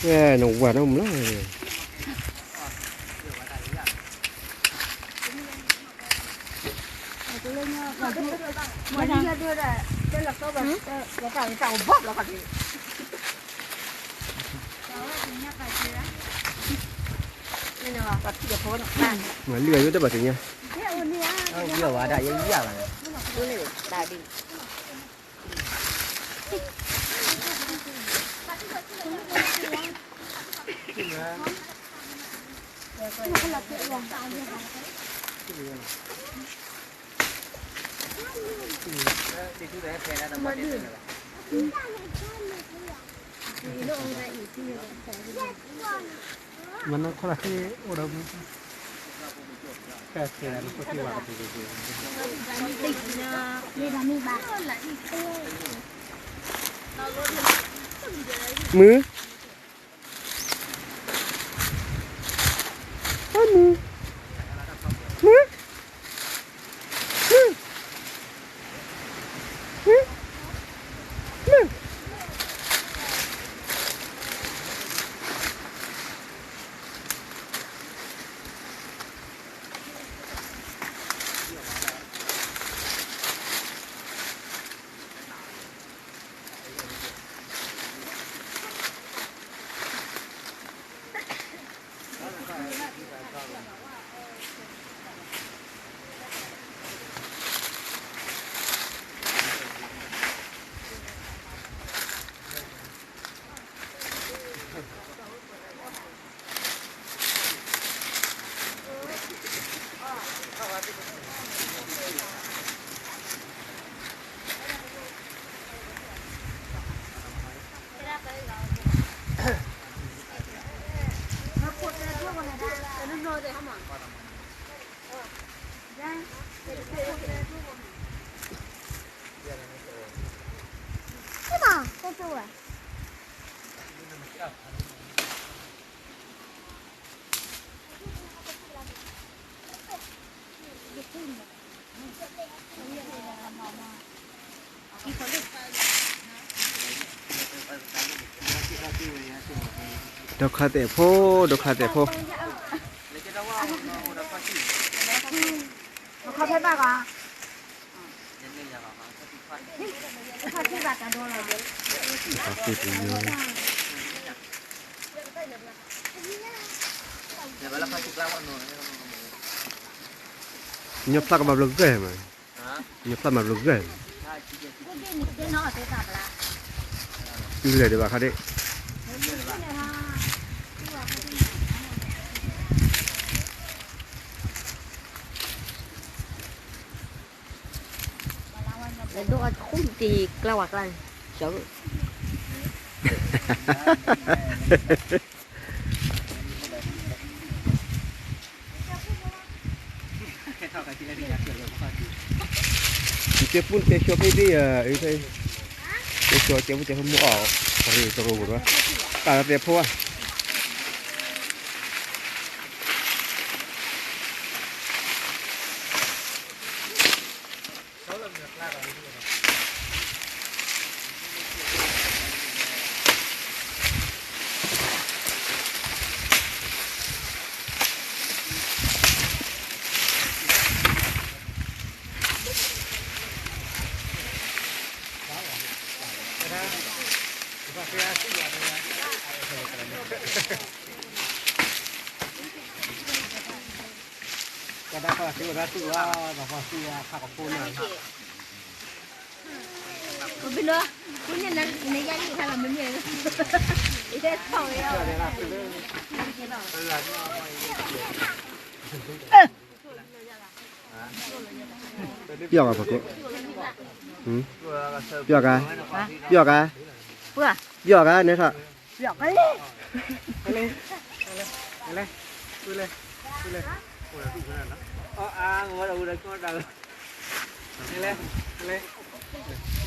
နဝၤနီၢ်မူလၢ် မၤလံၢ်အယိၣ်တဘၣ်သ့ၣ်ညါ ဝၤဒၣ်ယဲယၤဘၣ် မၤနီၢ်ခီလၢဟ့ၣ်အိၣ်ဒီး မုၢ် မုၢ် မုၢ် မုၢ် မုၢ် မုၢ် ဒိခါသဲးဖိ, ဒိခါသဲးဖိ. ညီဖျါကမၤဘျီကဲမး, ညီဖျါမၤဘျီကဲ, လဲၤဒံးဘၣ်ခါဒ့ၣ်. ဒိၣ်အခိၣ်တံၢ်ကျါဝဲကျါန့ၣ်, ကဲပူၣ်ကဲဆိဖဲဒ်, ကဲဆိကဲပူၣ်ကဲဆိမုၢ်အီၣ်, တရံးတရိးဘၣ်, တၢ်လၢသဲဖိဧါ. ကဒၣ်ပှၤသံဝဲဒၣ်တူၢ်လီၤ, ပှၤသံဝဲဖးကဖိန့ၣ်, ပျီၢ်ကါဖကိး, ပျီၢ်ကါ, ပျီၢ်ကါ, ပျီၢ်ကါန့ၣ်ထီၣ်, ပျီၢ်ကါလဲၣ်.